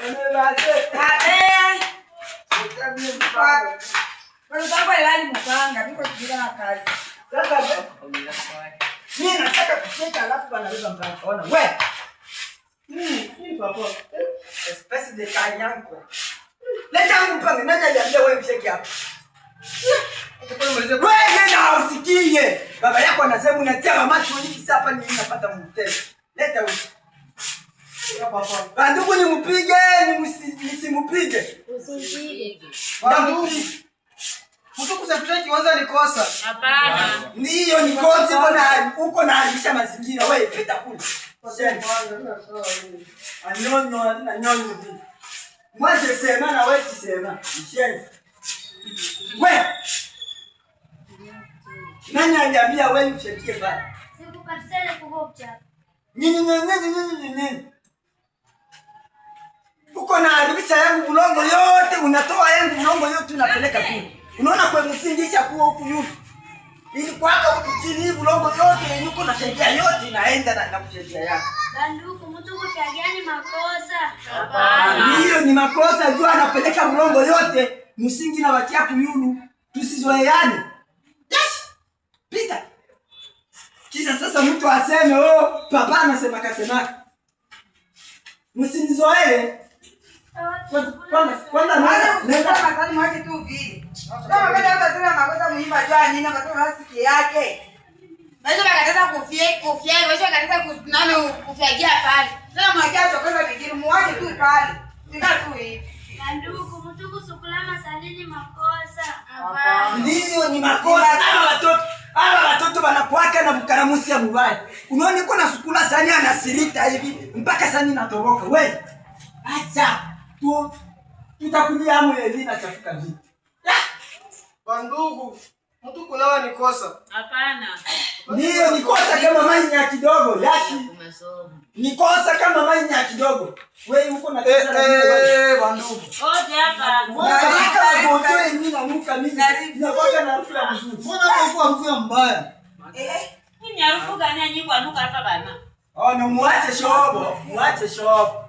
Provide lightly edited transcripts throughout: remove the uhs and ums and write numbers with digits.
Abe. Watoto wangu mupanga, biko tugira na kazi. Sasa mimi nataka kucheka alafu wanabeba mpanga. Ona we. Mimi papa. Espèce de kanyanko. Leta yangu mpanga, nani aliambia wewe msheki hapa? Wewe nenda usikie. Baba yako anasema unatia macho nyingi sasa hapa ni napata mtego. Leta huyu. Bandugu nimupige, nisimupige. Usimpige. Bandugu. Mtu kusafisha kiwanja ni kosa. Hapana. Ndiyo ni kosa uko na uko na haribisha mazingira. Wewe pita kule. Anyonyo anyonyo. Mwache sema na wewe sema. Mshenzi. We. Nani aliambia wewe mshekie pale? Sikupatisele kuhopcha. Nini nini nini nini nini? Uko na haribisha yangu bulongo yote, unatoa yangu bulongo yote unapeleka kule. Unaona kwa msingi isha kuwa huku yule. Ili kwaka huku chini hii bulongo yote yenye uko na sheria yote inaenda na kusheria yako. Banduku mtu kuchagiani makosa. Hiyo ni makosa, jua anapeleka mlongo yote msingi na watia kuyulu, tusizoeane. Yes! Pita. Kisha sasa mtu aseme oh, papa anasema kasemaka. Msinizoee. Kwanza kwanza Kwanza nenda kusema masali mwache tu vile. Kama wakati hapa sema makosa muhimu ajua nini watoto hasiki yake. Maisha bakataza kufie kufia, maisha bakataza kunani kufyagia pale. Sasa mwakia chokoza vingine muache tu pale. Tika tu hivi. Banduku mtu kusukula masalini makosa. Hapana. Ndiyo ni makosa. Hawa watoto wanakuwaka na mkaramusi ya mubaya. Unaona niko na sukula sani anasirita hivi mpaka sani inatoroka. We. Acha. Tu tutakulia amu yenyewe inachafuka vipi? Bandugu, mtu kunawa ni kosa. Hapana. Ndiyo ni kosa kama maji ya kidogo, yashi. Ni kosa kama maji ya kidogo. Wewe uko na Eh, pesa na mimi wewe. eh, bandugu. Oje hapa. Na kama gojo yenyewe inanuka mimi. Inakuwa na harufu ya mzuri. Mbona hapo kwa harufu ya mbaya? Eh, Hii ni harufu gani ya nyinyi anuka hapa bana? Oh, no muache shobo, muache shobo.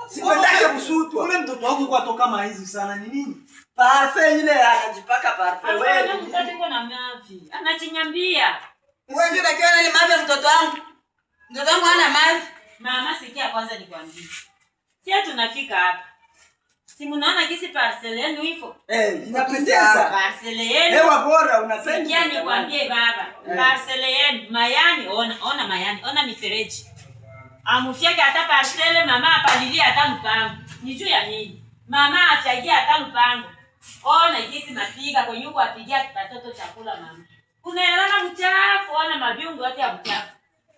Sipendake kusutwa. Ule mtoto wako kwa toka maizi sana ni nini? Parfait ile anajipaka parfait Hapana, wewe. mtoto yuko na mavi. Anachinyambia. wewe ndio unakiwa nani mavi ya mtoto wangu? Mtoto wangu hana mavi. Mama, sikia kwanza nikwambie. Sie tunafika hapa. Si mnaona gisi parcel yenu iko? Eh, inapendeza. Parcel yenu. Hewa bora unasema. Sikia nikwambie baba. Eh. Parcel yenu mayani, ona ona mayani, ona mifereji. Amufyeke hata parcel mama apalilie hata mpango. Ni juu ya nini? Mama afyagie hata mpango. Ona gisi mafiga kwenye huko apigia watoto chakula mama. Unaelana mchafu, ona maviungo yote ya mchafu.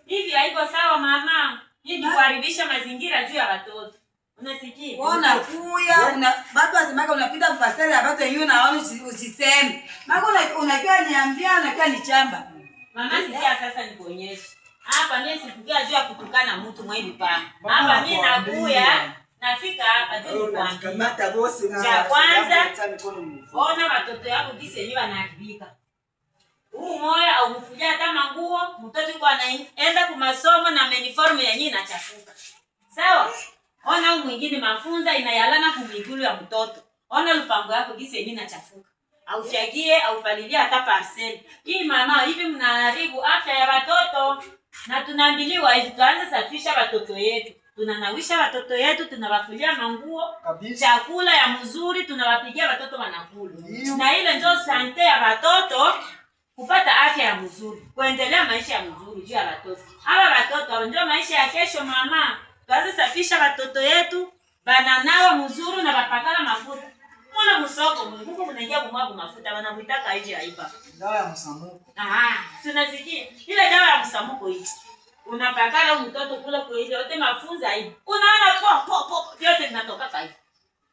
Hivi haiko sawa mama. Hii ni kuharibisha mazingira juu ya watoto. Unasikia? Wewe unakuya, una watu wasemaka unapita mfasari ya watu wenyewe na wao usiseme. Mako unakiwa niambia, unakiwa nichamba. Mama sikia sasa nikuonyeshe. Hapa mimi sikukia juu ya kutukana mtu mwa hili panga. Hapa mimi nakuya nafika hapa tu nikwambie. Unajikamata bosi na Cha kwanza, Ona Ona watoto yako gisi yenyewe wanaharibika. Huu moya au mfulia hata manguo, mtoto yuko anaenda kwa masomo na uniform yenyewe inachafuka. Sawa? Ona huu mwingine mafunza inayalana kumigulu ya mtoto. Ona lupango yako gisi yenyewe inachafuka. Aufyagie au palilie hata parcel. Hii mama hivi mnaharibu afya ya watoto. Na tunaambiliwa hivi tuanze safisha watoto yetu. Tunanawisha watoto yetu, tunawafulia manguo Kabisa. chakula ya mzuri tunawapigia watoto wanakula, Ndiyo. na ile njo sante ya watoto kupata afya ya mzuri, kuendelea maisha ya mzuri juu ya watoto hawa. Watoto hawa njo maisha ya kesho. Mama, tuanze safisha watoto yetu, bananawa mzuri na bapakala mafuta mwana musoko munguko munaingia kumwaga mafuta wanamwitaka ije aiba. Dawa ya msamuko. Aha, tunasikia ile dawa ya msamuko hii unapakala mtoto kule kwa ile yote mafunza hivi, unaona po po po vyote vinatoka hivi,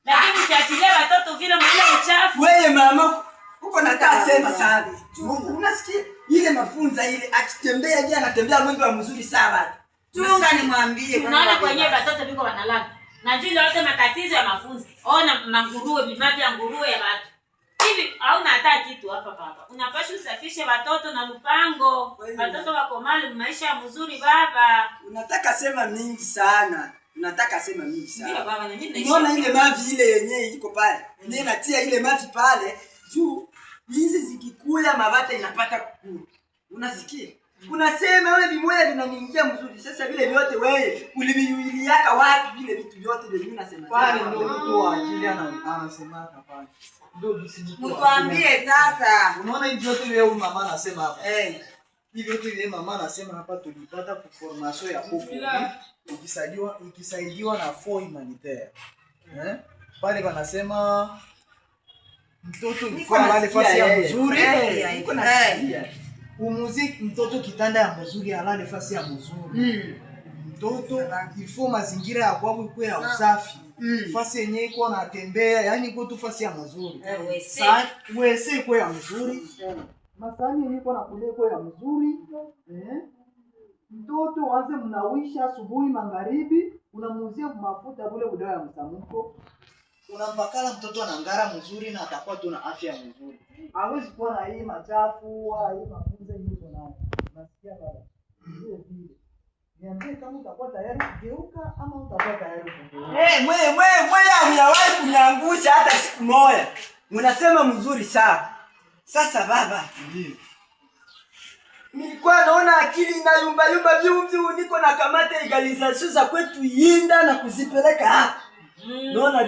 lakini usiachilie watoto vile mwile uchafu. Wewe mama uko nataka sema sana. Unasikia ile mafunza ile akitembea je anatembea mwendo wa mzuri sana. Chunga nimwambie. Unaona kwenye watoto biko wanalala na juu ile yote matatizo ya mafunzo. Ona manguruwe vimavi ya nguruwe ya watu hivi, hauna hata kitu hapa baba. Unapaswa usafishe watoto na lupango, Kweli. watoto wako mali maisha ya mzuri baba. Unataka sema mingi sana. Unataka sema mingi Ndio sana. baba, na mimi naishi. Unaona ile mavi ile yenyewe iko pale. Mimi natia ile mavi pale juu hizi zikikuya mabata inapata kukula. Unasikia? Unasema wewe vimoya vinaniingia mzuri. Sasa vile vyote wewe uliviuiliaka wapi vile vitu vyote vile mimi nasema? Pale ndio mtu wa akili anasemaka pale. Ndio jinsi mtu wa akili. Mtuambie sasa. Unaona hivi vyote vile huyu mama anasema hapa. Eh. Hivi vyote vile mama anasema hapa tulipata ku formation ya popo ikisaidiwa na Fonds humanitaire. Eh? Pale wanasema mtoto Niko ifaa alale nasikia fasi ya yeye. mzuri. Eh, niko nasikia. Umuziki mtoto kitanda ya mzuri alale fasi ya mzuri. Mtoto ifo mazingira ya kwao ikuwe ya usafi. Fasi yenye iko anatembea, yani iko tu fasi ya mzuri. WC. WC iko ya mzuri. Masani yenye iko nakulia iko ya mzuri. Eh? Mtoto anze mnawisha asubuhi magharibi, unamuuzia mafuta bule budawa ya msamuko. Unampakala mtoto anangara mzuri na atakuwa tu na afya mzuri. Hawezi kuwa na hii machafu wala hii mafunzo yenye uko nayo. Nasikia baba. Vile vile. Niambie kama utakuwa tayari kugeuka ama utakuwa tayari kugeuka. Eh, mwe mwe mwe hamjawahi kuniangusha hata siku moja. Mnasema mzuri sana. Sasa baba, Ndio. nilikuwa naona akili inayumba yumba vyu vyu, niko na kamata égalisation za kwetu yinda na kuzipeleka hapa. Naona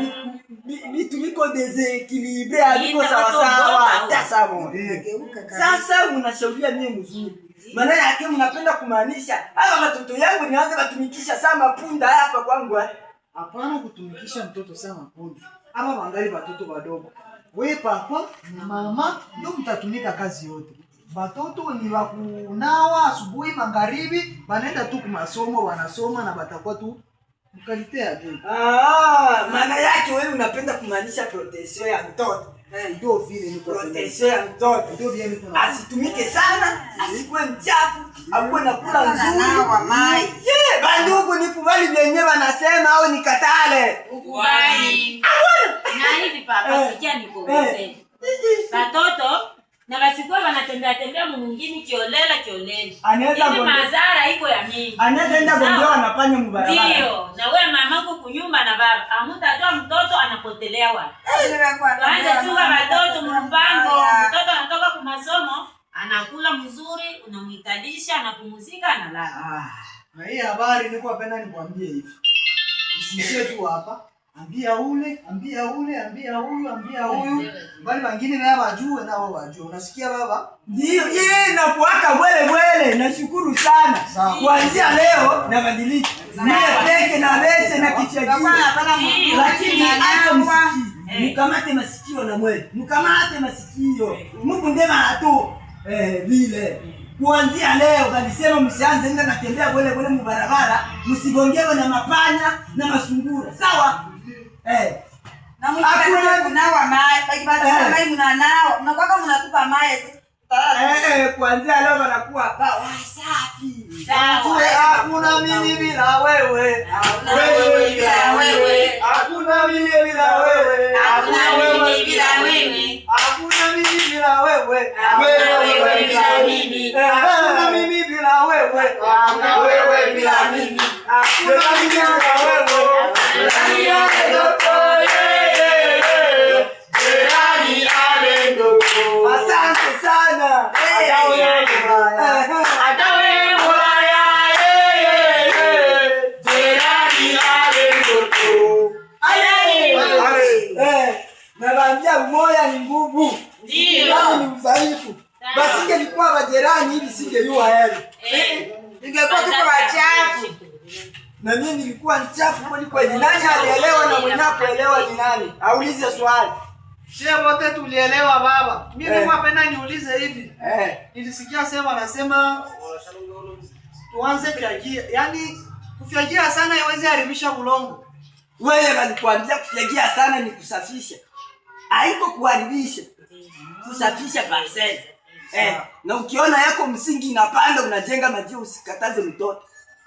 vitu viko déséquilibré, haviko Yinda sawa watu sawa bora. hata sawa. Geuka kabisa. Sasa mnashauria mie mzuri. Maana yake mnapenda kumaanisha hawa watoto yangu nianze batumikisha saa mapunda hapa kwangu. Eh. Hapana kutumikisha mtoto sana punda. Ama wangali watoto wadogo. We papa na mama ndio mtatumika kazi yote. Batoto ni wakunawa asubuhi magharibi, banaenda tu kumasomo wanasoma na batakuwa tu qualité ya bien. Ah, maana yake wewe unapenda kumaanisha protection ya mtoto. Ndio vile niko Protection ya mtoto. ndio vile niko na Asitumike sana, asikuwe mchafu, akuwe na kula nzuri. Ananawa mai. Ye, bandugu nikubali vyenye wanasema au nikatale? Ukubali. Na hivi papa, sikia nikuongezee. Batoto na basikuwa wanatembea tembea mumungini kiolela kiolela. Anaweza Hivi madhara iko ya mingi. Anaweza enda Sawa? gongewa na panya mubarabara. Ndio, na we mamako kunyumba na baba, amutatoa mtoto anapotelea wapi? Tuanze chunga watoto mpango. Mtoto anatoka kwa masomo, anakula mzuri, unamwikalisha, anapumzika, analala. Ah, Na hii habari niko napenda nikwambie hivi. Usiishie tu hapa. Ambia ule, ambia ule, ambia huyu, ambia huyu. Bali wengine nao wajue nao wajue. Unasikia baba? Ndio, ye nakuaka bwele bwele, nashukuru sana. Sawa. Kuanzia leo nabadilika. Mie peke na bese na kichagio. Lakini acha msikii. Mkamate masikio na mwele. Mkamate masikio. Mungu ndema atu. Eh, vile. Kuanzia leo balisema msianze nenda natembea bwele bwele mubarabara, msigongewe na mapanya na masungura. Sawa? Eh. Na mkikatala kunawa mai, bakibatiza mai mnanawa, mnakuwa mnatupa mai. Eh, kuanzia leo wanakuwa pa wasafi. Sawa. Hakuna mimi bila wewe. Hakuna mimi bila wewe. Hakuna mimi bila wewe. Hakuna mimi bila wewe. Hakuna mimi bila wewe. Hakuna wewe bila mimi. Hakuna mimi bila wewe. Hakuna wewe bila mimi. Hakuna mimi bila wewe. Jirani Asante sana. Hata wewe Mwaya, Jirani ale Eh, nawaambia umoya ni nguvu. Ndio. Jirani ni udhaifu. Basingelikuwa majirani hivi singejua heri. Eh. Ingekuwa tuko wachafu. Na mimi nilikuwa mchafu kweli kweli. Nani alielewa na mwenye kuelewa ni nani? Aulize swali. Shie wote tulielewa baba. Mimi Eh. nilikuwa napenda niulize hivi. Eh. Nilisikia sema anasema tuanze fyagia. Yaani kufyagia sana iweze haribisha bulongo. Wewe walikuambia kufyagia sana ni kusafisha. Haiko kuharibisha. Kusafisha parcel. Eh, na ukiona yako msingi inapanda unajenga majio usikataze mtoto.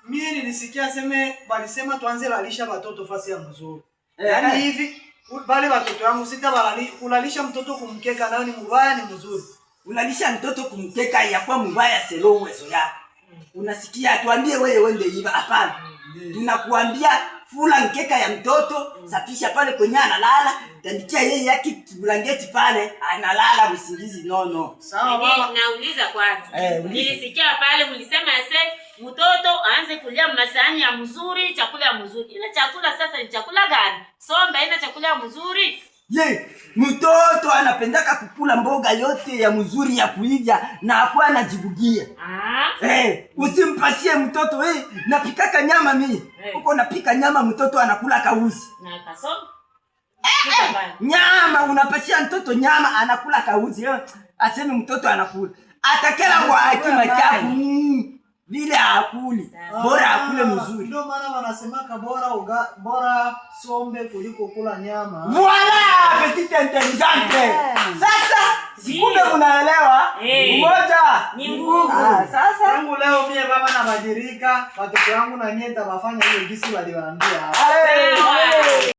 Mimi nilisikia seme walisema tuanze lalisha watoto fasi ya mzuri. Eh, Yaani eh. hivi bale watoto yangu sita balali kulalisha mtoto kumkeka nayo ni mubaya ni mzuri. Unalisha mtoto kumkeka ya kwa mubaya selon uwezo yako. Unasikia tuambie wewe wende iba hapana. Tunakuambia Fula nkeka ya mtoto, safisha pale kwenye analala, tandikia yeye yake blanketi pale, analala usingizi nono. Sawa baba. Nauliza kwanza. Eh, uliza. Nilisikia pale mlisema ase mtoto aanze kulia masahani ya mzuri, chakula ya mzuri. Ile chakula sasa ni chakula gani? Sombe haina chakula ya mzuri. Ye, mtoto anapendaka kukula mboga yote ya mzuri ya kuivya na akuwa anajibugia. Ah. Usimpasie mtoto napikaka nyama mimi. Uko napika nyama mtoto anakula kauzi. Na kasoma. Pika pale. Nyama unapasia mtoto nyama anakula kauzi. Aseme mtoto anakula. Atakela kwa hekima chafu. Vile akuli. Bora akule mzuri. Ndio maana wanasemaka bora uga, bora sombe kuliko kula nyama. Voilà, petite intelligente. Sasa sikumbe unaelewa. Umoja Ni nguvu. Ah, sasa Tangu leo mie baba nabadilika, watoto wangu na nyie nitawafanya hiyo gisi waliwaambia. Hey. Sawa.